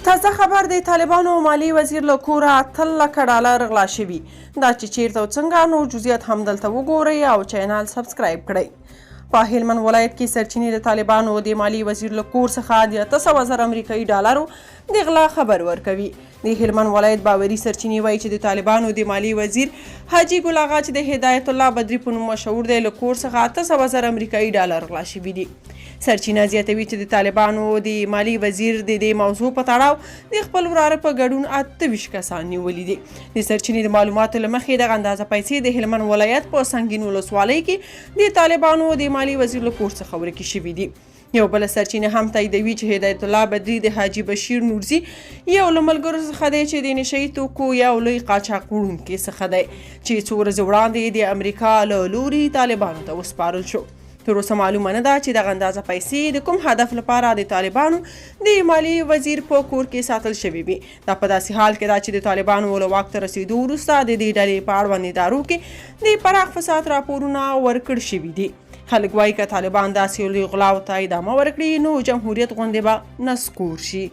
تازه خبر دی، طالبانو مالي وزیر له کوره 8 لکه ډالر غلا شوي. دا چې چیرته او څنګه، نو جزئیات هم دلته وګورئ او چینل سبسکرایب کړئ. په هلمند ولایت کې سرچینې د طالبانو د مالي وزیر له کور څخه د 800 زره امریکایي ډالرو د غلا خبر ورکوي. د هلمند ولایت باوري سرچینې وایي چې د طالبانو د مالي وزیر حاجي ګل اغا، چې د هدایت الله بدري په نوم مشهور دی، له کور څخه 800 زره امریکایي ډالر غلا شوي دي. سرچینه زیاتوي چې د طالبانو د مالي وزیر د دې موضوع په تړاو د خپل وراره په ګډون 28 کسان نیولي دي. د سرچینې د معلوماتو له مخې، دغه اندازه پیسې د هلمند ولایت په سنګین ولسوالۍ کې د طالبانو د مالي وزیر له کور څخه ورکې شوې دي. یو بل سرچینه هم تاییدوي چې هدایت الله بدري د حاجي بشیر نورزي یو له ملګرو څخه دی، چې د نشه یي توکو یو لوی قاچاق وړونکی څخه دی، چې څو ورځې وړاندې د امریکا له لوري طالبانو ته وسپارل شو. تر اوسه معلومه نه ده چې دغه اندازه پیسې د کوم هدف لپاره د طالبانو د مالي وزیر په کور کې ساتل شوې وي. دا په داسې حال کې ده چې د طالبانو له واک ته رسېدو وروسته د دې ډلې په اړوند ادارو کې د پراخ فساد راپورونه ورکړ شوي دي. خلک وایي که طالبان داسې لوی غلاو ته ادامه ورکړي، نو جمهوریت غوندې به نسکور شي.